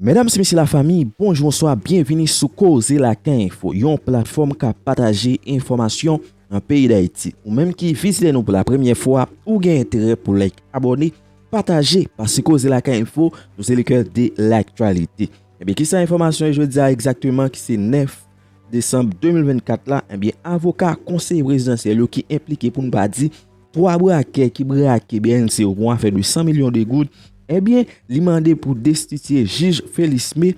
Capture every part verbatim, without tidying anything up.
Medam e mesye lafanmi, bonjou, bonswa, byenvini sou Koze Lakay Enfo, yon platfòm k ap pataje enfòmasyon nan peyi Dayiti. Ou menm ki vizite nou pou la premyè fwa, ou gen enterè pou like, abòne, pataje, paske Koze Lakay Enfo, nou se le cœur de l'actualité. Ebyen, kisa enfòmasyon yo jodi a egzakteman ki se nèf desanm de mil vennkat la? Ebyen, avoka konseye prezidansyèl yo ki enplike, pou n pa di, twa brakè ki brake B N C yo pou yon afè de san milyon de goud, ebyen, li mande pou destitye jij Felismé,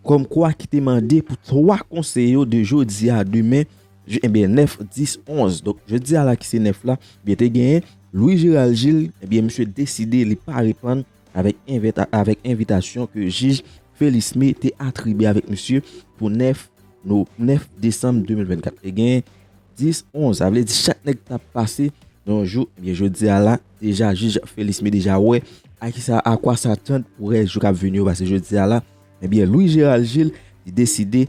kòmkwa ki te mande pou twa konseye yo de jodi a demen, ebyen, nèf, dis, onz. Donk, jodi a la ki se nèf la, ebyen, te genyen Louis Gérald Gilles, ebyen, misye deside li pa reponn avèk envita-, avèk envitasyon ke jij Felismé te atribye avèk misye pou nèf no-, nèf desanm de mil vennkat. Te gen dis, onz, sa vle di chak nèg t ap pase nan yon jou, ebyen, jodi a la, deja jij Felismé deja wè a kisa, à quoi s'attendre pou rès jou k ap vini yo, paske jodi a la, ebyen, Louis Gérald Gilles, li deside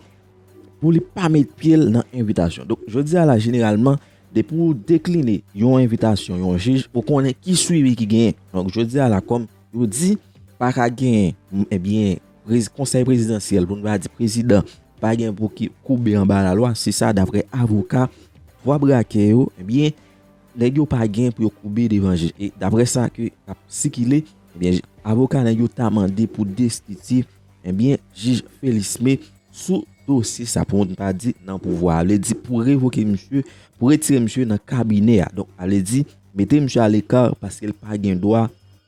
pou li pa met pye l nan envitasyon. Donk, jodi a la, jeneralman, depi w dekline yon envitasyon, yon jij, ou konnen ki swivi ki genyen. Donk, jodi a la, kòm yo di, pa ka genyen, m, ebyen, prez-, konsèy prezidansyèl, pou n pa di prezidan, pa gen pou ki koube anba lalwa, se sa, daprè avoka twa brakè yo, ebyen, nèg yo pa gen pou yo koube devan jij. E daprè sa ke ap sikile, ebyen, avoka nèg yo ta mande pou destitye, ebyen, jij Felismé sou dosye sa, pou n pa di nan pouvwa a. Vle di pou revoke misye, pou retire misye nan kabinè a. Donk, sa vle di, mete misye aleka, paske l pa gen dwa,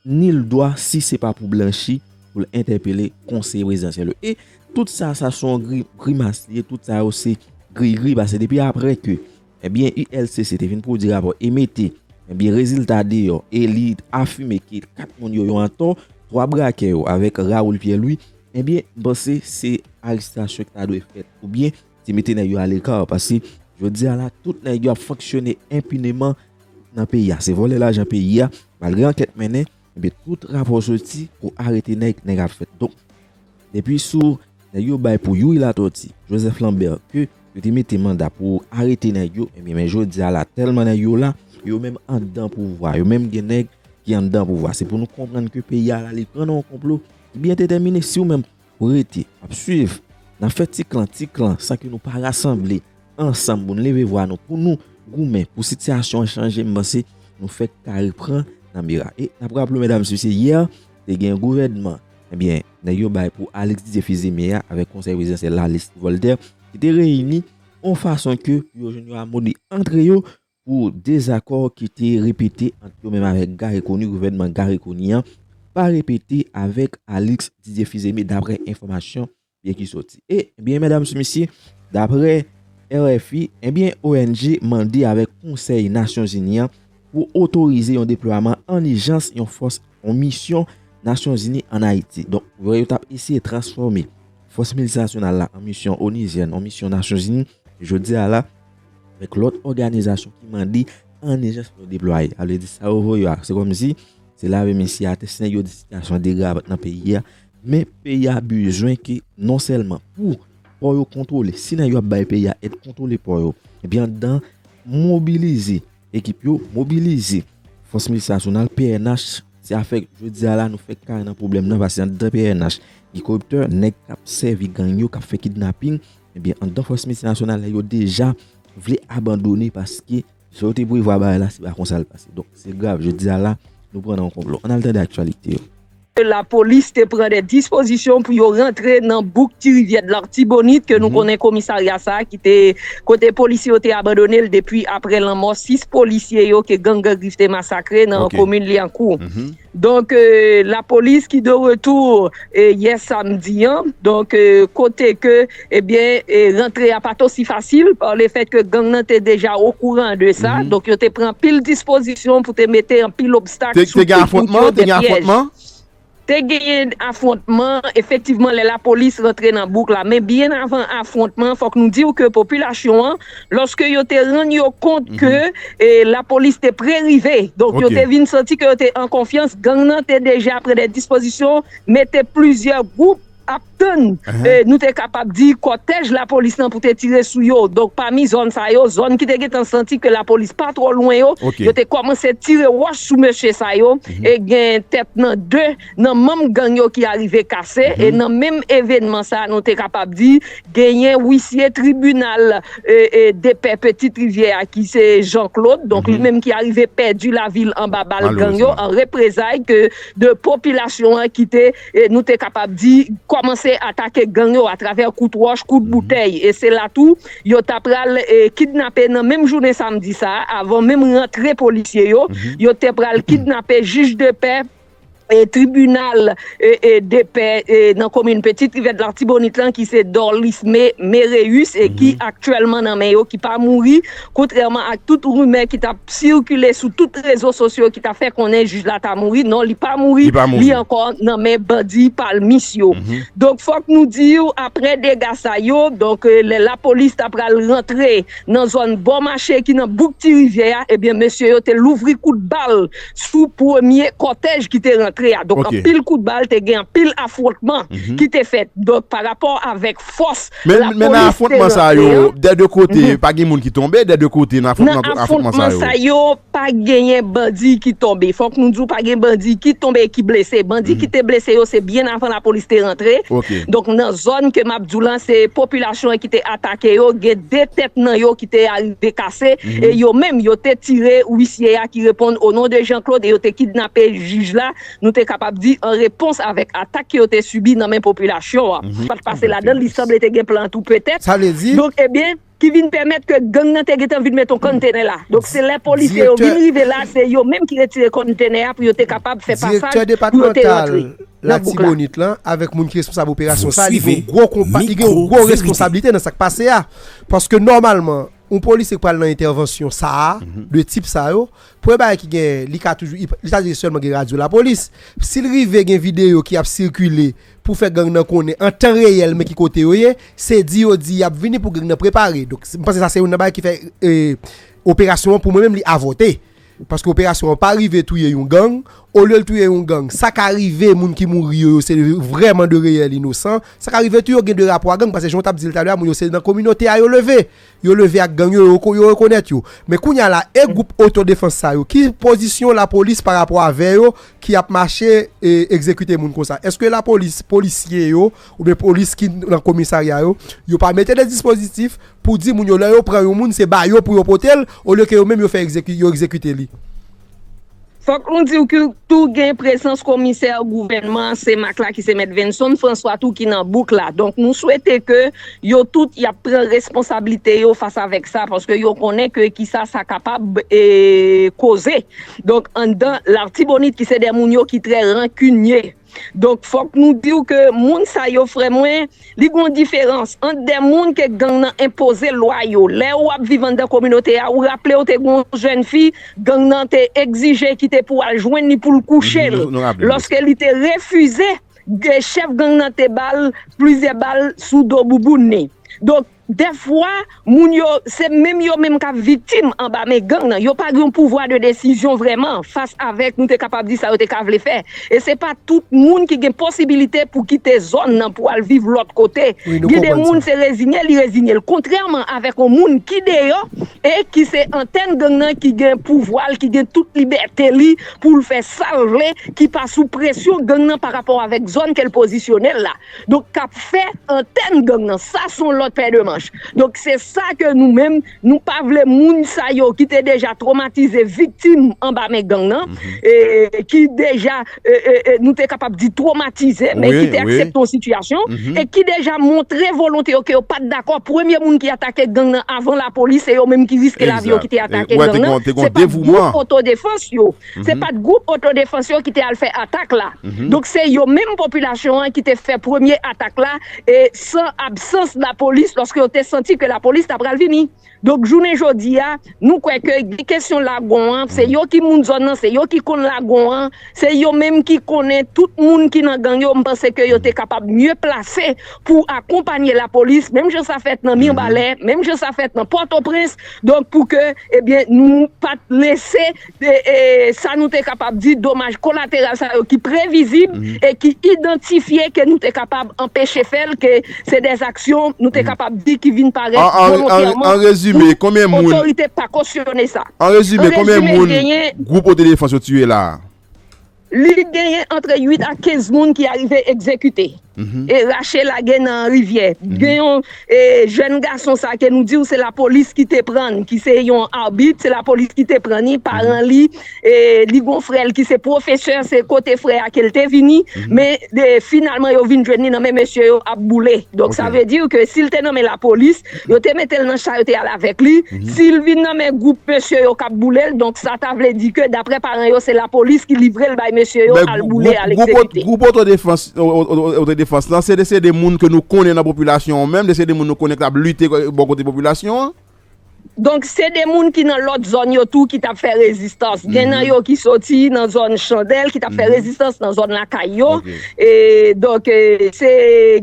nil dwa, si se pa pou blanchi, pou l entèpele konseye prezidansyèl yo. E tout sa, sa se yon gri-, grimas li ye, tout sa yo se grigri, paske depi apre ke, ebyen, U L C C te fin pwodui rapò e mete, ebyen, rezilta deyò, e li afime ke kat moun yo, yo antò, twa brakè yo avèk Raoul Pierre Louis, ebyen, m panse se arestasyon ki ta dwe fèt, oubyen se mete nèg yo aleka, paske jodi a la, tout nèg yo ap fonksyone enpineman nan peyi a. Se vòlè lajan peyi a, malgre ankèt mennen, ebyen, tout rapò soti pou arete nèg, nèg ap fèt. Donk, depi sou nèg yo bay pou Youri Latortue, Joseph Lambert, ke yo te mete manda pou arete nèg yo, ebyen, men jodi a la, tèlman nèg yo la, yo menm anndan pouvwa, yo menm gen nèg ki anndan pouvwa. Se pou nou konprann ke peyi a la, li pran nan yon konplo ki byen detèmine. Si ou menm ou rete ap swiv, n ap fè ti klan, ti klan, san ke nou pa rasanble ansanm pou n leve vwa nou, pou nou goumen, pou sitiyasyon an chanje, m panse nou fèk ka reprann nan mira. E n ap raple w, medam, mesye, yè, te gen gouvènman, ebyen, nèg yo bay pou Alix Didier Fils-Aimé a, avèk konsèy prezidansyèl la, Leslie Voltaire, ki te reyini yon fason ke pou yo jwenn yon amoni antre yo, pou dezakò ki te repete ant yo menm avèk Garry Conille, gouvènman Garry Conille an, pa repete avèk Alix Didier Fils-Aimé, daprè enfòmasyon byen ki soti. E, byen, medam e mesye, daprè R F I, ebyen, O N G mande avèk Konsèy Nasyonzini an pou otorize yon deplwaman an ijans yon fòs, yon misyon Nasyonzini ann Ayiti. Donk, yo, yo t ap eseye transfòme fòs miltinasyonal la an misyon onisyen, an misyon Nasyonzini. Jodi a la, avèk lòt òganizasyon ki mande an ijans pou yo deplwaye. Sa vle di sa yo voye a, se kòmsi se lave men sye atè, si nèg yo di sitiyasyon an degradan nan peyi a, men peyi a bezwen ke non sèlman pou pò yo kontwole, si nèg yo ap bay peyi a èd kontwole pò yo, ebyen anndan mobilize ekip yo, mobilize fòs miltinasyonal, P N H, se afè jodi a la nou fèk kare nan pwoblèm nan, paske anndan P N H, gen koriptè, nèg k ap sèvi gang yo, k ap fè kidnaping, ebyen, anndan fòs miltinasyonal la, yo deja vle abandone paske jan yo te prevwa bagay la, se pa konsa l pase. Donk, se grav, jodi a la, nou pran nan yon konplo. Ann al tande aktyalite yo. Lapolis te pran de dispozisyon pou yo rantre nan bouk Ti Rivyè de Latibonit, ke nou konnen komisarya sa a ki te kote polisye yo te abandone l depi apre lanmò sis polisye yo ke gang Grif te masakre nan komin Lyankou. Donk, lapolis ki de retou yè samdi an, donk, kote ke, ebyen, rantre a pa t osi fasil, pa lefèt ke gang nan te deja okouran de sa. Donk, yo te pran anpil dispozisyon pou te mete anpil obstak sou wout yo, de pyèj. Te genyen afwontman, efektivman, lè lapolis rantre nan bouk la. Men byen avan afwontman, fòk nou di w ke popilasyon an, lòske yo te rann yo kont ke lapolis te pre rive, donk, yo te vin santi ke yo te an konfyans, gang nan te deja pran de dispozisyon, mete plizyè gwoup ap tann, e, nou te kapab di, kòtèj lapolis lan pou te tire sou yo. Donk, pami zòn sa yo, zòn ki te gentan santi ke lapolis pa twò lwen yo, yo te kòmanse tire wòch sou mesye sa yo, e gen tèt nan de nan manm gang yo ki arive kase, e nan menm evènman sa, nou te kapab di, genyen wisye tribinal, e, e, depè Petite Rivière a, ki se Jean Claude, donk li menm ki arive pèdi lavi l anba bal gang yo, an reprezay ke de popilasyon an ki te, e, nou te kapab di, kòmanse atake gang yo atravè kout wòch, kout boutèy. E se la tou, yo ta pral, e, kidnape nan menm jounen samdi sa a, avan menm rantre polisye yo, yo te pral kidnape jij de pè, e, tribinal, e, e, de pè, e, nan komin Petite Rivière de l'Artibonite lan, ki se Dorlis Me-, Mereus, e ki aktyèlman nan men yo, ki pa mouri, kontrèman ak tout rimè ki t ap sikile sou tout rezo sosyo ki t ap fè konnen jij la ta mouri. Non, li pa mouri, li ankò nan men bandi palmis yo. Donk, fòk nou di w, apre dega sa yo, donk, e, lè lapolis ta pral rantre nan zòn bò mache ki nan bouk Ti Rivyè a, ebyen, mesye yo te louvri kout bal sou premye kòtèj ki te rantre a. Donk, anpil kout bal, te gen anpil afwontman ki te fèt. Donk, pa rapò avèk fòs lapolis te rantre an. Men, men nan afwontman sa yo, dè de kote, pa gen moun ki tonbe, dè de kote, nan afwontman, afwontman sa yo, pa genyen bandi ki tonbe. Fòk nou di w, pa gen bandi ki tonbe e ki blese. Bandi ki te blese yo, se byen avan lapolis te rantre. Donk, nan zòn ke m ap di w lan, se popilasyon an ki te atake yo. Gen de tèt nan yo ki te arive kase. E yo menm, yo te tire wisye a ki reponn o non de Jean Claude e yo te kidnape jij la, nou te kapab di, an repons avèk atak ke yo te sibi nan men popilasyon an. Sa t pase ladan l, li sanble te gen plan tou petèt. Sa vle di? Donk, ebyen, ki vin pèmèt ke gang nan te gentan vin met yon konntenè la. Donk, se lè polisye yo vin rive la, se yo menm ki retire konntenè a pou yo te kapab fè pasaj pou yo te rantre nan bouk la. Direktè depatmantal Latibonit lan, avèk moun ki responsab operasyon sa a, li gen yon gwo konpa-, li gen yon gwo responsablite nan sa k pase a. Paske nòmalman, yon polisye k pral nan entèvansyon sa a, de tip sa yo, premye bagay ki gen, li ka toujou, li ta dwe sèlman gen radyo lapolis. Si l rive gen videyo ki ap sikile pou fè gang nan konnen an tan reyèl men ki kote yo ye, se di yo di y ap vini pou gang nan prepare. Donk, m panse sa se youn nan bagay ki fè, e, operasyon an pou mwen menm li avòte. Paske operasyon an pa rive touye yon gang. Olye l touye yon gang, sa ka rive, moun ki mouri yo, yo se vrèman de reyèl inosan. Sa ka rive tou yo gen de rapò a gang, paske jan w t ap di l talè a, moun yo se nan kominote a yo leve. Yo leve ak gang yo, yo, yo rekonèt yo. Men kounye a la, e gwoup otodefans sa yo, ki pozisyon lapolis pa rapò avè yo ki ap mache, e, egzekite moun konsa? Èske lapolis, polisye yo, oubyen polis ki nan komisarya yo, yo pa mete de dispozitif pou di moun yo, lè yo pran yon moun, se ba yo pou yo pote l, olye ke yo menm yo fè egzeki-, yo egzekite li? Fòk nou di w ke tou gen prezans komisè gouvènman Senmak la ki se mèt Venson François tou ki nan bouk la. Donk, nou swete ke yo tout y ap pran responsablite yo fas avèk sa, paske yo konnen ke kisa sa kapab, e, koze. Donk, anndan Latibonit ki se de moun yo ki trè rankinye. Donk, fòk nou di w ke moun sa yo, frè mwen, li gen yon diferans ant de moun ke gang nan enpoze lwa yo. Lè w ap viv anndan kominote a, ou raple w te gen yon jèn fi, gang nan te egzije ki te pou al jwenn li pou l kouche l. Lòske li te refize, chèf gang nan te ba l plizyè bal sou do bouboun li. Donk, dèfwa, moun yo, se menm yo menm k ap viktim anba men gang nan. Yo pa gen yon pouvwa de desizyon vrèman fas avèk, nou te kapab di, sa yo te ka vle fè. E se pa tout moun ki gen posibilite pou kite zòn nan pou al viv lòt kote. Gen de moun, se rezinye li rezinye l. Kontrèman avèk yon moun ki deyò e ki se antèn gang nan, ki gen pouvwa l, ki gen tout libète li pou l fè sa l vle, ki pa sou presyon gang nan pa rapò avèk zòn ke l pozisyone l la. Donk, k ap fè antèn gang nan. Sa se yon lòt pè de manch. Donk, se sa ke nou menm, nou pa vle moun sa yo ki te deja twomatize, viktim anba men gang nan, e ki deja, e, e, e, nou te kapab di twomatize, men ki te aksepte yon sitiyasyon, e ki deja montre volonte yo ke yo pa t dakò. Premye moun ki atake gang nan avan lapolis, se yo menm ki riske lavi yo ki te atake gang nan. Se pa t gwoup otodefans yo. Se pa t gwoup otodefans yo ki te al fè atak la. Donk, se yo menm popilasyon an ki te fè premye atak la, e san absans lapolis, lòske yo te santi ke lapolis ta pral vini. Donk, jounen jodi a, nou kwè ke gen kesyon lagon an, se yo ki moun zòn nan, se yo ki konn lagon an, se yo menm ki konnen tout moun ki nan gang yo, m panse ke yo te kapab mye plase pou akonpanye lapolis, menm jan sa fèt nan Mibalè, menm jan sa fèt nan Pòtoprens, donk pou ke, ebyen, nou pa t lese de, e, sa nou te kapab di domaj kolateral sa yo ki previzib e ki idantifye ke nou te kapab anpeche fè l, ke se de aksyon nou te kapab di ki vin parèt volontèman. An rezime, konbyen moun, otorite pa kosyone sa. An rezime, konbyen moun gwoup otodefans yo tiye la a? Li genyen antre uit a kenz moun ki arive egzekite. E rache lage nan rivyè. Gen yon, e, jèn gason sa ke nou di w se lapolis ki te pran n, ki se yon abit, se lapolis ki te pran ni, paran li, e li gon frè l ki se pwofesè, se kote frè a ke l te vini, men, e, finalman yo vin jwenn li nan men mesye yo ap boule. Donk sa vle di ke si l te nan men lapolis, yo te mete l nan cha, yo te al avèk li. Si l vin nan men gwoup mesye yo k ap boule l, donk sa ta vle di ke daprè paran yo, se lapolis ki livre l bay mesye yo al boule, al egzekite. Gwoup otodefans, o- o- o- otodefans lan, se de, se de moun ke nou konnen nan popilasyon an menm, de se de moun nou konnen k ap lite bò kote popilasyon an. Donk, se de moun ki nan lòt zòn yo tou ki t ap fè rezistans. Gen nan yo ki soti nan zòn Chandèl, ki t ap fè rezistans nan zòn lakay yo. E, donk, e, se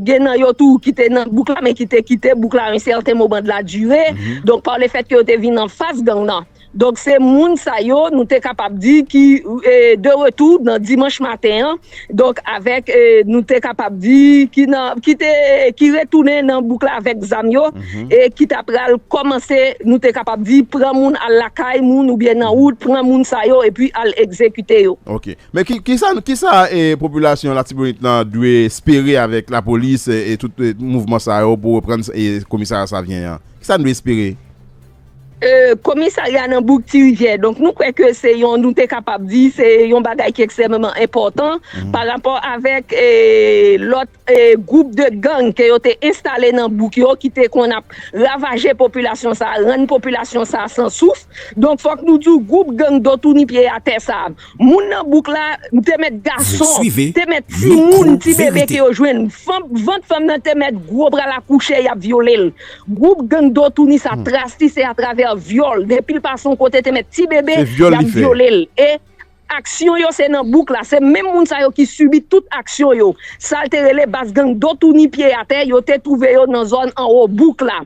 gen nan yo tou ki te nan bouk la, men ki te kite bouk la yon sèten moman de la dire. Donk, pa le fèt ke yo te vin anfas gang nan. Donk, se moun sa yo, nou te kapab di, ki, e, de retou nan dimanch maten an. Donk, avèk, e, nou te kapab di, ki nan, ki te, ki retounen nan bouk la avèk zam yo, e ki ta pral kòmanse, nou te kapab di, pran moun al lakay moun oubyen nan wout, pran moun sa yo, epi al egzekite yo. Ok. Men ki, kisa, kisa, e, popilasyon Latibonit lan dwe espere avèk lapolis, e, e tout, e, mouvman sa yo pou reprann, e, komisarya Savyen an? Kisa n dwe espere? E, komisarya nan bouk Ti Rivyè. Donk, nou kwè ke se yon, nou te kapab di, se yon bagay ki ekstrèmeman enpòtan pa rapò avèk, e, lòt, e, gwoup de gang ke yo te enstale nan bouk yo, ki te konn ap ravaje popilasyon sa, rann popilasyon sa san souf. Donk, fòk nou di w, gwoup gang do tou ni pye atè sa, moun nan bouk la, te mèt gason, te mèt timoun, ti bebe ke yo jwenn. Fanm, vant fanm nan te mèt gwo bra l akouche, y ap vyole l. Gwoup gang do tou ni sa, tras li se atravè vyòl. Depi l pase yon kote, te mèt ti bebe, y ap vyole l. E aksyon yo se nan bouk la. Se menm moun sa yo ki sibi tout aksyon yo. Sa l te rele baz gang do tou ni pye atè, yo te twouve yo nan zòn anwo bouk la.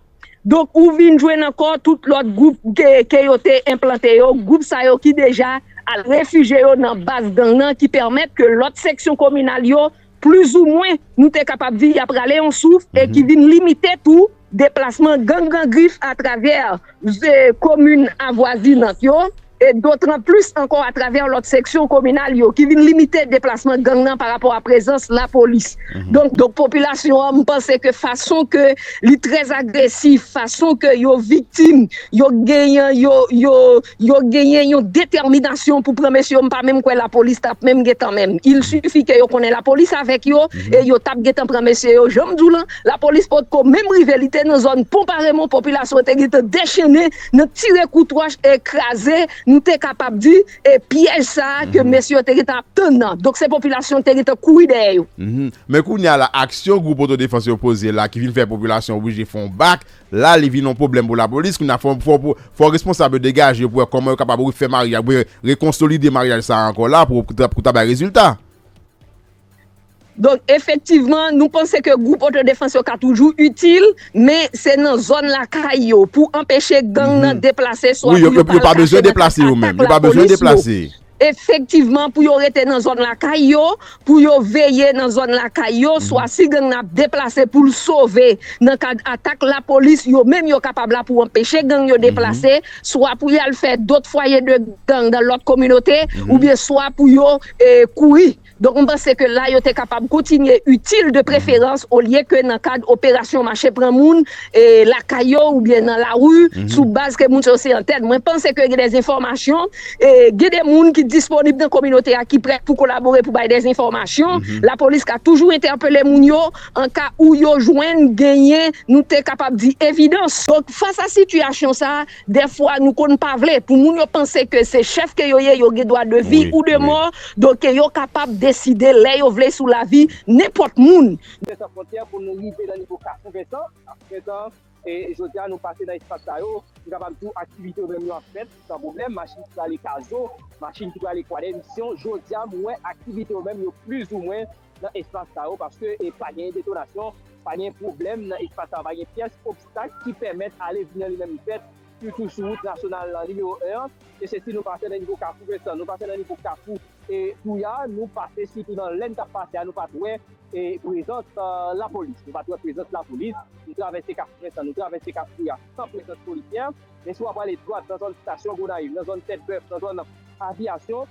Donk, ou vin jwenn ankò tout lòt gwoup ke, ke yo te enplante yo, gwoup sa yo ki deja al refijye yo nan baz gang nan, ki pèmèt ke lòt seksyon kominal yo, plizoumwen, nou te kapab di, y ap rale yon souf e ki vin limite tou deplasman gang Gran Grif atravè, e, komin avwazinant yo. E dotranplis ankò atravè lòt seksyon kominal yo ki vin limite deplasman gang nan pa rapò a prezans lapolis. Donk, donk popilasyon an, m panse ke fason ke li trè agresif, fason ke yo viktim, yo genyen, yo, yo, yo genyen yon detèminasyon pou pran mesye yo, m pa menm kwè lapolis t ap menm gentan menm. Il sifi ke yo konnen lapolis avèk yo, e yo t ap gentan pran mesye yo. Jan m di w lan, lapolis potko menm rive, li te nan zòn Pon Paremon, popilasyon te gentan dechennen nan tire kout wòch e kraze, nou te kapab di, e pyèj sa a ke mesye yo te gentan ap tann nan. Donk, se popilasyon te gentan kouri dèyè yo. Men kounye a la, aksyon gwoup otodefans yo poze la, ki vin fè popilasyon oblije fè yon bak, la, li vin yon pwoblèm pou lapolis. Kounye a, fò, fò, fò responsab yo degaje yo pou wè kòman yo kapab refè maryaj, pou rekonsolide maryaj sa a ankò la, pou, pou ta, pou ta bay rezilta. Donk, efektivman, nou panse ke gwoup otodefans yo ka toujou itil, men se nan zòn lakay yo, pou anpeche gang nan deplase, swa pou yo pa al kache nan kad atak lapolis yo. Efektivman, pou yo rete nan zòn lakay yo, pou yo veye nan zòn lakay yo, swa si gang nan ap deplase pou l sove nan kad atak lapolis, yo menm yo kapab la pou anpeche gang yo deplase, swa pou y al fè dòt fwaye de gang nan lòt kominote, oubyen swa pou yo, e, kouri. Donk, m panse ke la, yo te kapab kontinye itil de preferans, olye ke nan kad operasyon mache pran moun, e, lakay yo oubyen nan lari, sou baz ke moun sa yo se antèn. Mwen panse ke gen de enfòmasyon, e, gen de moun ki disponib nan kominote a, ki prè pou kolabore, pou bay de enfòmasyon. Lapolis ka toujou entèpele moun yo, an ka ou yo jwenn, genyen, nou te kapab di, evidans. Donk, fas a sitiyasyon sa a, dèfwa, nou konn pa vle. Pou moun yo panse ke se chèf ke yo ye, yo gen dwa de vi ou de mò, donk yo kapab deside lè yo vle sou lavi nenpòt moun. San fwontyè pou nou rive nan nivo Kafoufèsan, Kafoufèsan, E jodi a, nou pase nan espas sa yo, m kapab di w aktivite yo menm yo ap fèt san pwoblèm. Machin ki prale Kazo, machin ki prale Kwa Dèmisyon. Jodi a, m wè aktivite yo menm yo plizoumwen nan espas sa yo, paske e pa gen detonasyon, pa gen pwoblèm nan espas sa yo, pa gen pyès obstak ki pèmèt ale vini an li menm fèt, sitou sou wout nasyonal lan nimewo en an. E se si nou pase nan nivo Kafou Vensan, nou pase nan nivo Kafou e Touya, nou pase sitou nan lè n t ap pase a, nou pa t wè e prezans lapolis. Nou pa t wè prezans lapolis. Nou travèse Kafou Vensan, nou travèse Kafou Touya san prezans polisyè. Men si w ap ale dwat nan zòn Stasyon Gonayiv, nan zòn Tèt Bèf, nan zòn Aviyasyon,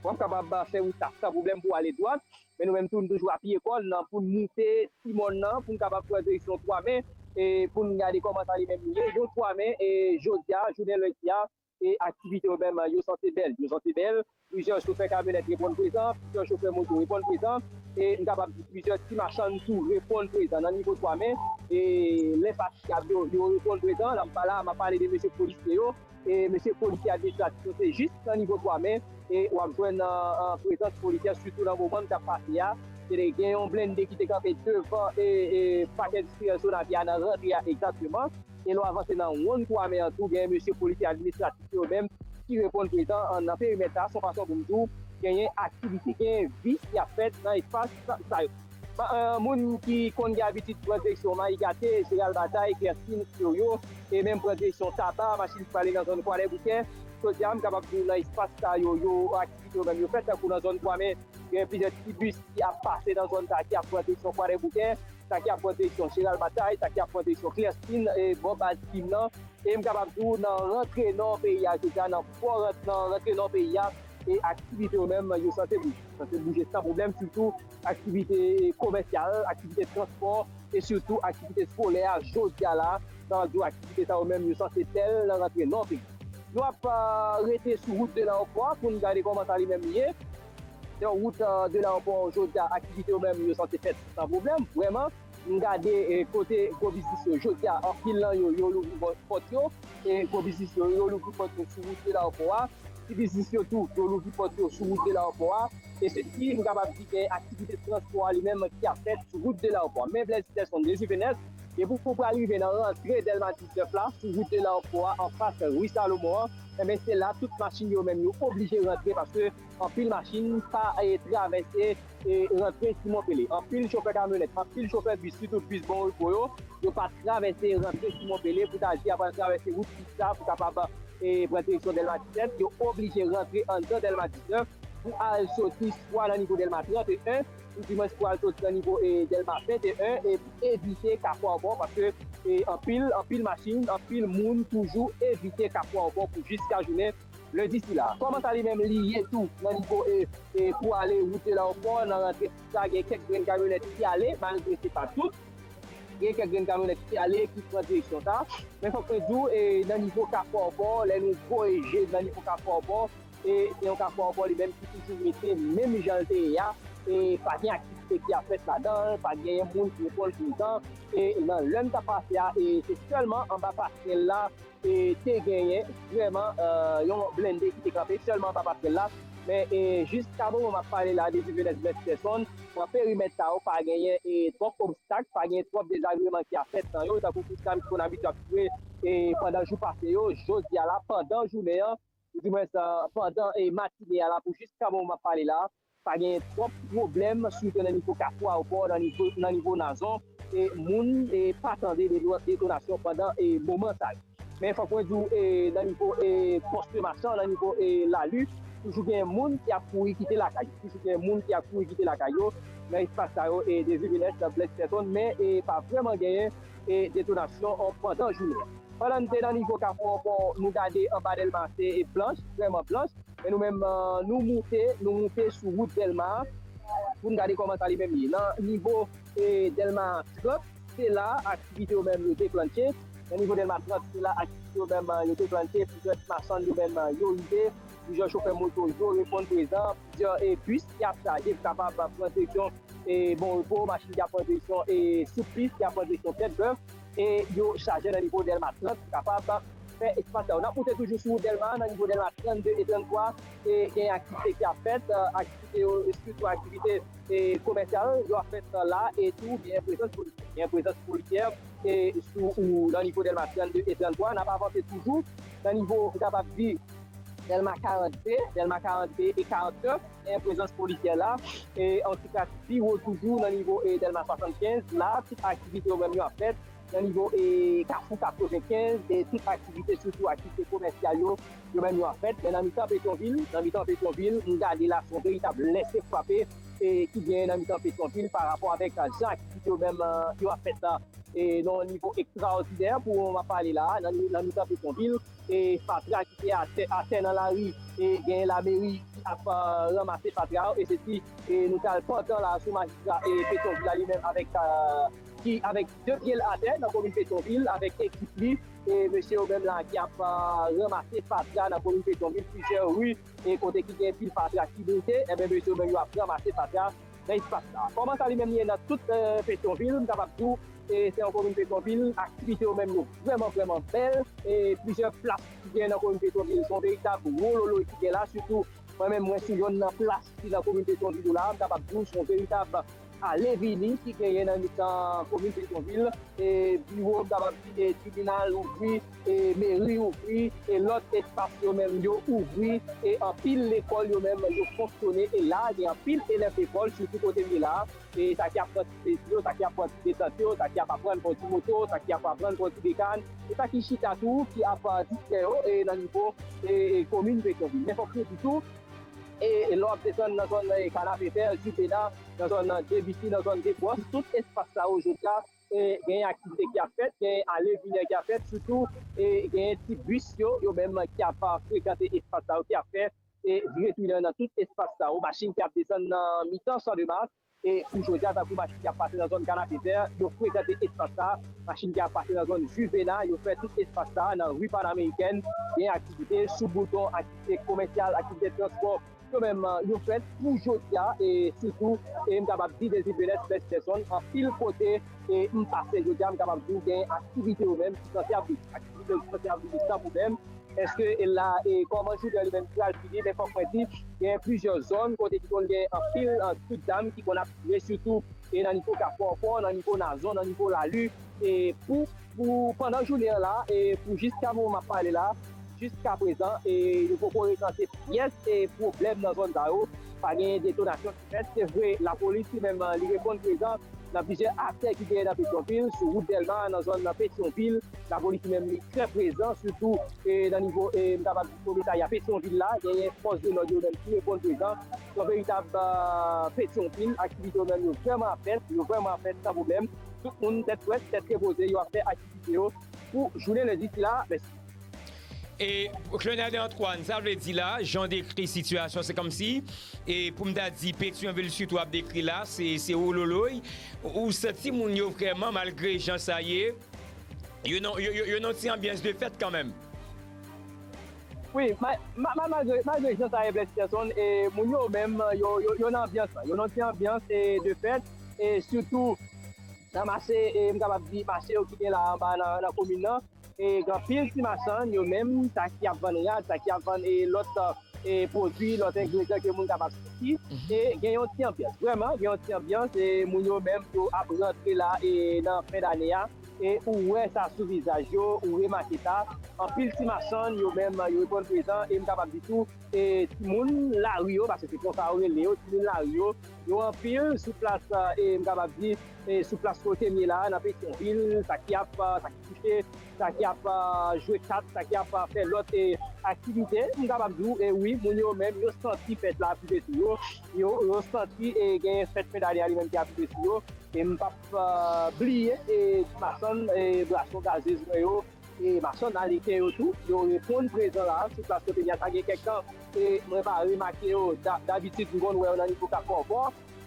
w ap kapab fè wout la san pwoblèm pou w ale dwat. Men nou menm tou, nou toujou apiye kò n pou n moute ti mòn nan, pou n kapab pran direksyon Twamen, e pou n gade kòman sa li menm li ye. Yon Twamen, e jodi a, jounen lendi a, e aktivite yo menm, yo sanse bèl. Yo sanse bèl. Plizyè chofè kamyonèt reponn prezan, plizyè chofè moto reponn prezan, e m kapab di plizyè ti machann tou reponn prezan nan nivo Twamen. E lè fatigab yo, yo reponn prezan, la m pa la, m ap pale de mesye polisye yo. E mesye polisye administratif yo, se jis nan nivo Twamen, e w ap jwenn an, an prezans polisyè, sitou nan moman m t ap pase a. Se te gen yon blende ki te kanpe devan e, e pak endistriyèl Sonavi a nan rantre a egzakteman. E lè w avanse nan wonn Twamen an tou, gen mesye polisye administratif yo menm ki reponn prezan an, nan perimèt sa a, se yon fason pou m di w, genyen aktivite, genyen vi ki ap fèt nan espas sa yo. Ba- eh, moun ki konn gen abitid pran direksyon Mayigate, Jeral Batay, Klèsin, Floryo, e menm pran direksyon Taba, machin ki prale nan zòn Kwadèboukè. Jodi a, m kapab di w nan espas sa yo, yo aktivite yo menm yo fèt, tankou nan zòn Twamen, gen plizyè ti bis ki ap pase nan zòn sa a, ki ap pran direksyon Kwadèboukè, sa ki ap pran direksyon Jeral Batay, sa ki ap pran direksyon Klèsin, e bò baz Kim nan. E m kapab di w nan rantre nò peyi a, jodi a, nan bò rant- nan rantre nò peyi a, e aktivite yo menm, yo sanse bouje. Sanse bouje san pwoblèm, sitou aktivite komèsyal, aktivite transpò, e sitou aktivite eskolè a, jodi a la, sa vle di w aktivite sa yo menm, yo sanse bèl nan rantre nò peyi. Nou ap, eh, rete sou wout de Lawopò a pou n gade kòman sa li menm li ye. Se yon wout, eh, de Lawopò, jodi a, aktivite yo menm, yo sanse fèt san pwoblèm, vrèman. M gade, eh, kote gwo biznis yo, jodi a, anpil nan yo, yo louvri pò- pòt yo. E gwo biznis yo, yo louvri pòt yo sou wout de Lawopò a. Ti biznis yo tou, yo louvri pòt yo sou wout de Lawopò a. E se ki m kapab di gen aktivite transpò a li menm ki ap fèt sou wout de Lawopò a. Men Blaise Peterson, de Juvenes, depi w pral rive nan rantre Dèlma diznèf la, sou wout de Lawopò a, anfas ri Salomon an, enben se la tout machin yo menm yo oblije rantre paske anpil machin pa, eh, travèse, eh, rantre Simon Pele. Anpil chofè kamyonèt, anpil chofè bis, sitou bis Bon Repo yo, yo pa travèse rantre Simon Pele pou ta di y ap travèse wout Pista pou kapab, eh, pran direksyon Dèlma disèt. Yo oblije rantre anndan Dèlma diznèf pou al soti swa nan nivo Dèlma trannteyen, ou di mwens pou al soti nan nivo, eh, Dèlma venteyen, e pou evite Kafou Aewopò, paske, eh, anpil, anpil machin, anpil moun toujou evite Kafou Aewopò pou jiska jounen lendi sila. Kòman sa li menm li ye tou nan nivo, eh, eh, pou ale wout de Lawopò, nan rantre sa, gen kèk grenn kamyonèt ki ale, malgre se pa tout. Gen kèk grenn kamyonèt ki ale, ki pran direksyon sa. Men fòk mwen di w, eh, nan nivo Kafou Aewopò, lè nou voye je nan nivo Kafou Aewopò, e se yon Kafou Aewopò li menm ki toujou rete menm jan l te ye a. E pa gen aktivite ki ap fèt ladan l, pa genyen moun ki reponn prezan. E nan lè n t ap pase a, e se sèlman anba pasrèl la, e te genyen vrèman, eh, yon blende ki te kanpe sèlman anba pasrèl la. Men, e jiska moman m ap pale la, de Juvenes Blaise Peterson, nan perimèt sa yo, pa genyen, e twòp obstak, pa genyen twòp dezagreman ki ap fèt nan yo, tankou tout sa m konn abitye ap swive, e pandan jou pase yo, jodi a la, pandan jounen an, ou di mwens, eh, pandan, e matine a la, pou jiska moman m ap pale la, pa gen twòp pwoblèm, sitou nan nivo Kafou Aewopò, nan nivo, nan nivo Nazon, e moun, e pa tande de, detonasyon pandan, e moman sa yo. Men fòk mwen di w, e nan nivo, e pòs de machan, nan nivo, e lari, toujou gen moun ki ap kouri kite lakay yo. Toujou gen moun ki ap kouri kite lakay yo. Nan espas sa yo, e de Juvenes, nan Blaise Peterson, men, e pa vrèman genyen, e detonasyon, o, pandan jounen an. Pandan n te nan nivo Kafou Aewopò, nou gade anba Dèlma, se, e blanch, vrèman blanch. Men nou menm, eh, nou moute, nou moute sou wout Dèlma a pou n gade kòman sa li menm ye. Nan nivo, eh, Dèlma trant, se la aktivite yo menm yo deklannche. Nan nivo Dèlma trant, se la aktivite yo menm, eh, yo deklannche. Plizyè machann yo menm, eh, yo rive. Plizyè chofè moto yo reponn prezan. Plizyè, eh, bis ki ap chaje pou kapab pran direksyon, eh, Bon Repo. Machin ki ap pran direksyon, eh, Sou Pis, ki ap pran direksyon Tèt Bèf. E yo chaje nan nivo Dèlma trant pou kapab fè espas sa yo. N ap monte toujou sou wout Dèlma, nan nivo Dèlma trannde e tranntwa, e gen aktivite ki ap fèt, e, aktivite yo, sitou aktivite, e, komèsyal, yo ap fèt, e, la, e tou, gen prezans polisyè. Gen prezans polisyè, e, sou, ou, nan nivo Dèlma trannde e tranntwa. N ap avanse toujou nan nivo, m kapab di, Dèlma karannde, Dèlma karannde e karannde, gen prezans polisyè la. E, antouka, pi wo toujou nan nivo, e, Dèlma swasannkenz, la, tout aktivite yo menm yo ap fèt. Nan nivo, e, Kafou katrevenkenz, e tout aktivite, sitou aktivite komèsyal yo, yo menm yo ap fèt. Men nan mitan Petyonvil, nan mitan Petyonvil, m gade la, se yon veritab lèse frape, e, ki genyen nan mitan Petyonvil pa rapò avèk, a, jan aktivite yo menm, a, yo ap fèt la, e, nan yon nivo ekstraòdinè, pou m ap pale la, nan, nan mitan Petyonvil, e, fatra ki te atè, atè nan lari, e, genyen lameri ki ap, a, ranmase fatra yo, e se ti, e, nou t al pantan la sou majistra, e, Petyonvil la li menm avèk, a, ki avèk de pye l atè nan komin Petyonvil, avèk ekip li, e mesye yo menm la ki ap, a, ranmase fatra nan komin Petyonvil, plizyè ri, e kote ki gen pil fatra ki boute, enben mesye yo menm yo ap ranmase fatra nan espas la. Kòman sa li menm ye nan tout, e, Petyonvil, m kapab di w, e se yon komin Petyonvil, aktivite yo menm yo vrèman, vrèman bèl, e plizyè plas ki gen nan komin Petyonvil, se yon veritab wololoy ki gen la, sitou mwen menm, mwen sou yonn nan plas ki nan komin Petyonvil yo la, m kapab di w se yon veritab ale vini ki genyen nan mitan komin Petyonvil. E biwo, m kapab di, e tribinal ouvri, e meri ouvri, e lòt espas yo menm yo ouvri, e anpil lekòl yo menm yo fonksyone. E la, gen anpil elèv lekòl, sitou kote m ye la, e sa ki ap pran ti plezi yo, sa ki ap pran ti detant yo, sa ki ap aprann kondui moto, sa ki ap aprann kondui bekàn, e sa ki chita tou, ki ap, a, distrè yo, e nan nivo, e, e komin Petyonvil. Men fòk nou di tou, e, e lè w ap desann nan zòn, e, Kanapevè, Juvena, nan zòn, e, Debisi, nan zòn Debwòs, tout espas sa yo jodi a, e, gen aktivite ki ap fèt, gen ale vini ki ap fèt, sitou, e, gen ti bis yo, yo menm ki ap, a, frekante espas sa yo, ki ap fè, e, vire tounen nan tout espas sa yo, machin ki ap desann nan mitan Champ de Mars, e pou jodi a, tankou machin ki ap pase nan zòn Kanapevè, yo frekante espas sa, machin ki ap pase nan zòn Juvena, yo fè tout espas sa, nan ri Panamerikèn, gen aktivite sou bouton, aktivite komèsyal, aktivite transpò, yo menm, yo fèt pou jodi a, e sitou, e m kapab di Dezilvenès, Bèlèstyèzòn, anpil kote, e m pase jodi a, m kapab di w gen aktivite yo menm ki sanse ap vini, aktivite yo ki sanse ap vini san pwoblèm. Èske la, e kòman jounen an li menm pral fini? Men fòk mwen di, gen plizyè zòn kote ki konn gen anpil, e, kout zam ki konn ap tire, sitou, e nan nivo Kafou Ankò, nan nivo Nazon, nan nivo Lali, e pou, pou pandan jounen an la, e pou jiska moman m ap pale la, jiska prezan, e nou poko rekante pyès, e pwoblèm nan zòn sa yo, pa gen detonasyon ki fèt. Se vre, lapolis li menm, e, li reponn prezan nan plizyè atè ki genyen nan Petyonvil, sou wout Dèlma, nan zòn nan Petyonvil, lapolis li menm li trè prezan, sitou, e, nan nivo, e, m kapab di komisarya Petyonvil la, genyen fòs de lòd yo menm ki reponn prezan. Se yon veritab, e, Petyonvil, aktivite yo menm yo vrèman ap fèt, yo vrèman ap fèt san pwoblèm. Tout moun tèt frèt, tèt repoze, yo ap fè aktivite yo pou jounen lendi sila. Mèsi. E Clenade Antoine, sa vle di la, jan w dekri sitiyasyon, se kòmsi, e pou m ta di Petyonvil sitou ap dekri la, se, se wololoy. Ou, ou santi moun yo vrèman, malgre jan sa ye, yo nan, yo, yo, yo nan ti anbyans de fèt kanmenm. Wi, ma, ma, ma, malgre, malgre jan sa ye, Blaise Peterson, e moun yo menm, yo, yo, yo nan anbyans lan. Yo nan ti anbyans, e, de fèt, e sitou nan mache, e m kapab di mache yo ki gen la anba nan, nan komin nan. E gen anpil ti machann, yo menm, sa ki ap vann rad, sa ki ap vann, e, lòt, e, pwodui, lòt engredyan ke moun kapab soti. E gen yon ti anbyans. Vrèman, gen yon ti anbyans, e moun yo menm, yo ap rantre la, e nan fen dane a. E ou wè sa sou vizaj yo, ou remake sa. Anpil ti machann, yo menm, yo reponn prezan, e m kapab di tou, e timoun lari yo, paske se konsa yo rele yo, timoun lari yo, yo anpil sou plas, e m kapab di, e sou plas kote m ye la, nan Petyonvil, sa ki ap, sa ki kouche, sa ki ap, a, jwe kat, sa ki ap, a, fè lòt, e, aktivite. M kapab di w, e wi, moun yo menm, yo santi fèt la ap rive sou yo. Yo, yo santi, e, gen fèt fen dane a li menm ki ap rive sou yo. E m p ap, a, bliye, e, machann, e, bwason gazez mwen yo, e, machann aleken yo tou, yo reponn prezan la, sou plas kote m ye a, sa gen kèk tan, e, mwen pa remake yo, da-, dabitid, m konn wè yo nan nivo Kafou Ankò,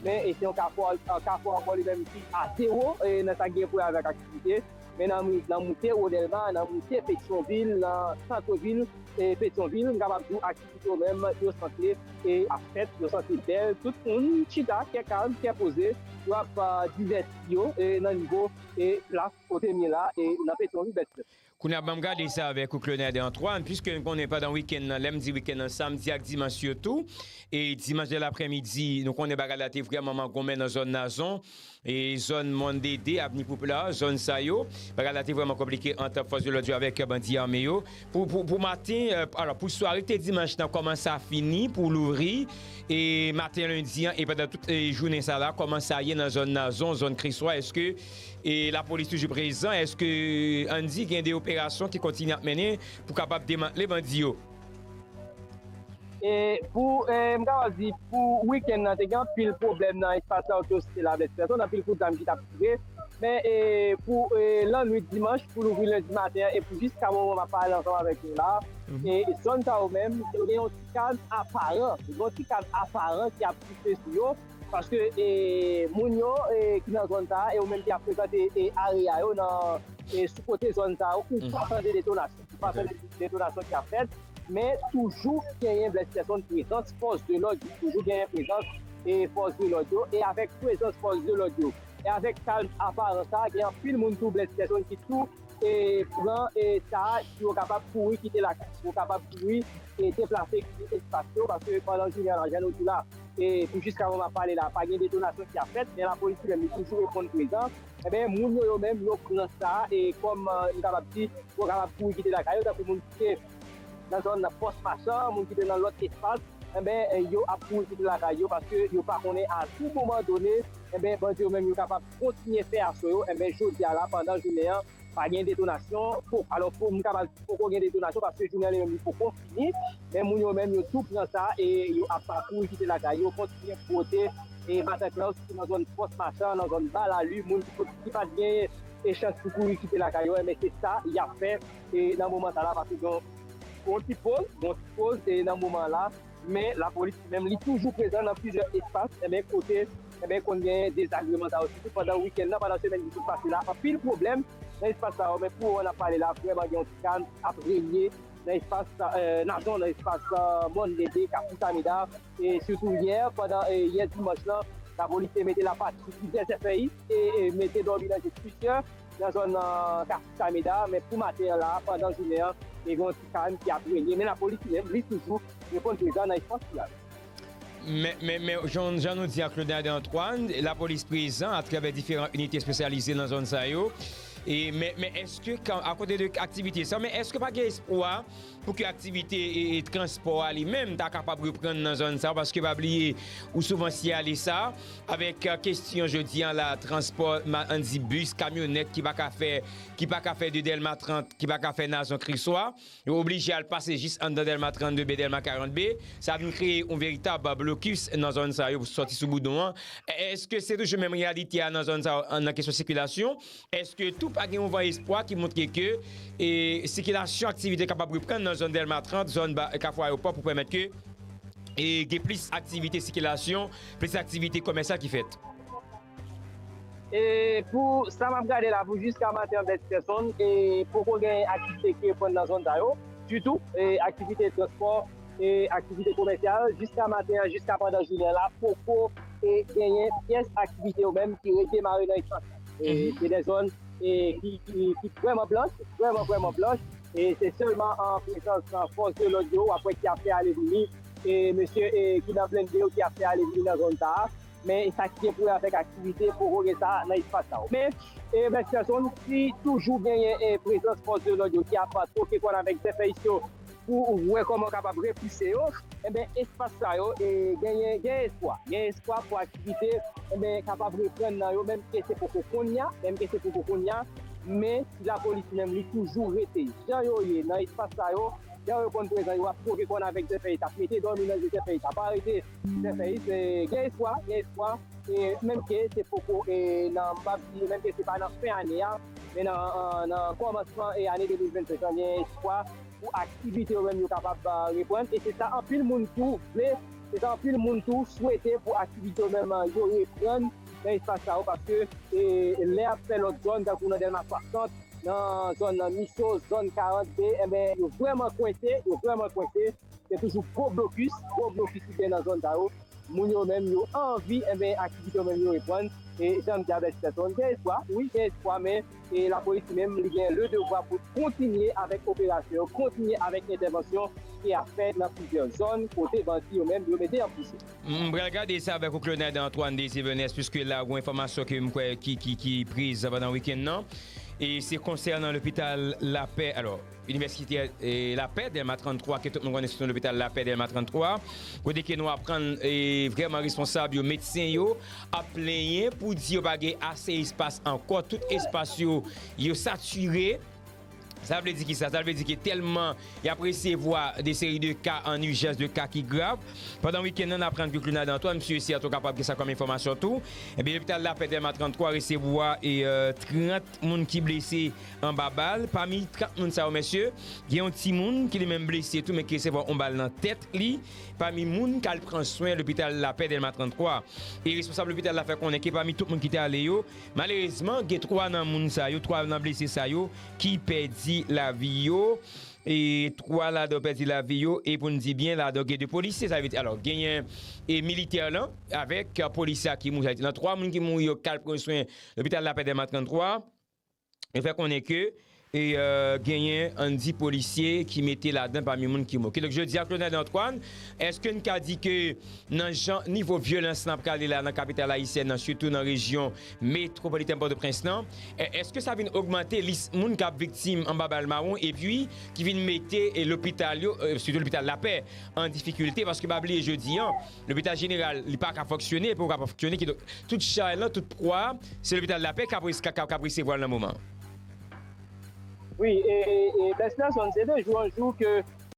men, e, se yon Kafou, a, Kafou Ankò li menm ki a zewo, e, nan sa k gen pou wè avèk aktivite. men nan, nan moute Wodèlma, nan moute Petyonvil, nan sant vil e Petyonvil, m kapab di w aktivite yo menm, yo sanse e ap fèt, yo sanse bèl. Tout moun chita, kè kalm, kè poze, yo ap, a, divèti yo e nan nivo e plas kote m ye la e nan Petyonvil, Bèlistè. Kounye a, ban m gade sa avèk ou, Claude Nader Antoine, piske n konnen pandan wikenn nan, lè m di wikenn nan, samdi ak dimanch sitou, e dimanch de laprèmidi, nou konnen bagay la te vrèman mangonmen nan zòn Nazon, e zòn Mòn Dede, Avni Popilè, zòn sa yo. Bagay la te vrèman konplike ant fòs de lòd yo avèk bandi ame yo. Pou, pou, pou maten, e, alò, pou sware ki te dimanch nan kòmanse a fini, pou louvri, e maten lendi an, e pandan tout, e, jounen sa la, kòmanse a ye nan zòn Nazon, zòn Kreswa, èske, e, lapolis toujou prezan? Èske, ann di, gen de operasyon ki kontinye ap mennen pou kapab demantle bandi yo? E pou, e, m kapab di, pou wikenn nan, te gen anpil pwoblèm nan espas la, otorisite la, blèsipèsonn, anpil kout zam ki t ap tire. Men, e, pou, e, lannwit dimanch, pou louvri lendi maten an, e pou jiska moman m ap pale ansanm avèk nou la, e zòn sa yo menm, yo gen yon ti kad aparan, yon ti kad aparan ki ap sigle sou yo, paske, e, moun yo, e, ki nan zòn sa a, e yo menm ki ap frekante, e, area yo nan, e, sou kote zòn sa yo, ou pa tande detonasyon. Ou pa tande detonasyon ki ap fèt, men toujou genyen blèsipèsonn prezans fòs de lòd yo. Toujou genyen prezans e fòs de lòd yo. E avèk prezans fòs de lòd yo, e avèk kalm aparan sa, gen anpil moun tou blèsipèsonn ki tou e pran e sa, yo kapab kouri kite lakay, yo kapab kouri e deplase kite espas yo, paske pandan jounen an la, jan nou di la, e pou jiska moman m ap pale la, pa gen detonasyon ki ap fèt, men lapolis li menm li toujou reponn prezan. Enben, moun yo, yo menm, yo pran sa, e kòm, e, nou kapab di, yo kapab kouri kite lakay yo, tankou moun ki te nan zòn Pòs Machan, moun ki te nan lòt espas, enben, e, yo ap kouri kite lakay yo, paske yo pa konnen a tout moman done, enben, bandi yo menm, yo kapab kontinye fè aso yo, enben, jodi a la, pandan jounen an, pa gen detonasyon, pou, alò, pou m kapab poko gen detonasyon, paske jounen an li menm li poko fini, men moun yo menm yo tou pran sa e yo ap kouri kite lakay yo, kontinye bwote e Bataclan, sitou nan zòn Pòs Machan, nan zòn Balali, moun ki, ki pa t gen e chans pou kouri kite lakay yo, enben se sa y ap fè e nan moman sa la, paske gen yon ti poz, gen yon ti poz e nan moman la, men lapolis li menm li toujou prezan nan plizyè espas, enben kote, enben konn gen dezagreman sa yo, sitou pandan wikenn nan, pandan semèn ki sot pase la, anpil pwoblèm nan espas sa yo, men pou moman n ap pale la, vrèman gen yon ti kalm ap renye nan espas, e, Nazon, nan espas, e, Mòn Dede, Kafou Sameda, e sitou yè, pandan, e, yè dimanch lan, lapolis te mete lapati sou plizyè sèfèyis e, e mete dòmi nan je plizyè nan zòn, e, Kafou Sameda, men pou maten an la, pandan jounen an, e gen yon ti kalm ki ap renye, men lapolis li menm, li toujou reponn prezan nan espas sila. Men, men, men jan, jan nou di a Claude Nader Antoine, lapolis prezan atravè diferan inite espesyalize nan zòn sa yo. E, men, men èske, kan, akote de aktivite sa, men èske pa gen espwa pou ke aktivite e, e transpò a li menm ta kapab reprann nan zòn sa yo? Paske pa bliye, ou souvan siyale sa, avèk, e, kesyon jodi an la, transpò, ma-, ann di bis, kamyonèt ki pa ka fè, ki pa ka fè de Dèlma trant, ki pa ka fè Nazon Kreswa. Yo oblije al pase jis anndan Dèlma trannde B, Dèlma karant B. Sa vin kreye yon veritab blokis nan zòn sa yo pou sòti sou Boudon an. Èske se toujou menm reyalite a nan zòn sa yo, nan kesyon sikilasyon? Èske tou pa gen yon van espwa ki montre ke, e, sikilasyon aktivite kapab reprann nan zòn Dèlma trant, zòn ba, Kafou Ayewopò pou pèmèt ke, e, gen plis aktivite sikilasyon, plis aktivite komèsyal ki fèt? E pou sa m ap gade la, pou jiska maten an, Bèlistèsonn, e poko gen aktivite ki reprann nan zòn sa yo ditou. E aktivite transpò, e aktivite komèsyal, jiska maten an, jiska pandan jounen an la, poko e genyen pyès aktivite yo menm ki redemare nan espas sa. E se de zòn, e ki, ki, ki vrèman blanch, vrèman, vrèman blanch. E se sèlman an prezans, an fòs de lòd yo, w ap wè ki ap fè ale vini. E mesye, e ki nan blende yo ki ap fè ale vini nan zòn sa a. Men sa ki gen pou wè avèk aktivite, poko gen sa nan espas sa yo. Men, e, Bèlistèsonn, si toujou genyen, e, prezans fòs de lòd yo ki ap twoke kòn avèk zèfèyis yo pou wè kòman yo kapab repouse yo, enben, espas sa yo, e, genyen, gen espwa. Gen espwa pou aktivite, enben, kapab reprann nan yo, menm ke se poko kounye a, menm ke se poko kounye a, men si lapolis menm li toujou rete jan yo ye nan espas sa yo, jan yo konn prezan, yo ap twoke kòn avèk zèfèyis, ap mete dòmi nan je zèfèyis, ap arete zèfèyis, e, gen espwa, gen espwa, e, menm ke se poko, e, nan, m p ap di, menm ke se pa nan fen ane a, men nan, nan kòmansman, e, ane de mil vennsenk lan, gen espwa pou aktivite yo menm yo kapab, a, reprann, e se sa anpil moun tou vle, se sa anpil moun tou swete pou aktivite yo menm, a, yo reprann nan espas sa yo, paske, e, lè y ap fè lòt zòn, tankou nan Dèlma swasant, nan zòn nan Miso, zòn karant de, enben, yo vrèman kwense, yo vrèman kwense. Se toujou gwo blokis, gwo blokis ki gen nan zòn sa yo. Moun yo menm, yo anvi, enben, aktivite yo menm, yo reprann. E jan m di avèk Stanton, gen espwa, wi, gen espwa, men e lapolis li menm, li gen le devwa pou kontinye avèk operasyon yo, kontinye avèk entèvansyon ki ap fèt nan plizyè zòn kote bandi yo menm, yo mete an prizon. M pral gade sa avèk ou, Claude Nader Antoine Désir Venès, piske la, gen enfòmasyon ke m kwè ki, ki, ki priz pandan wikenn nan. E se konsènan lopital Lapè, alò, Inivèsite e, Lapè, Dèlma trant twa, ke tout moun konnen sou non lopital Lapè, Dèlma trant twa, kote ke nou aprann e, vrèman responsab yo, medsen yo, ap plenyen pou di yo pa gen ase espas ankò. Tout espas yo, yo satire. Sa vle di ki sa? Sa vle di ke tèlman y ap resevwa de seri de ka an ijans, de ka ki grav. Pandan wikenn nan, n aprann ke Claude Nader Antoine, misye isi a tou kapab gen sa kòm enfòmasyon tou. Ebyen, lopital Lapè Dèlma trant twa resevwa e, e, trant moun ki blese anba bal. Pami trant moun sa yo, mesye, gen yon timoun ki li menm blese tou, men ki resevwa yon bal nan tèt li. Pami moun k al pran swen lopital Lapè Dèlma trant twa. E responsab lopital la fè konnen ke pami tout moun ki te ale yo, malerezman, gen twa nan moun sa yo, twa nan blese sa yo, ki pèdi lavi yo. E twa ladan yo pèdi lavi yo, e pou n di byen, ladan yo gen de polisye, sa vle di, alò, genyen e militè lan, avèk polisye a ki mouri. Sa vle di, nan twa moun ki mouri yo, k al pran swen lopital Lapè Dèlma trant twa, yo fè konnen ke e, e, genyen, ann di, polisye ki mete ladan pami moun ki mò. Kidonk, jodi a, Claude Nader Antoine, èske n ka di ke nan jan nivo vyolans lan ap prale la nan kapital ayisyèn nan, sitou nan rejyon metwopolitèn Pòtoprens lan, e, èske sa vin ogmante lis moun k ap viktim anba bal mawon epi ki vin mete e, lopital yo, e, sitou lopital Lapè, an difikilte? Paske pa bliye, jodi a, lopital jeneral, li pa ka fonksyone, pou kapab fonksyone, kidonk, tout chay lan, tout pwa, se lopital Lapè k ap res-, k ap, k ap resevwa l nan moman. Wi, e, e, e Bèsnèson, se de jou an jou ke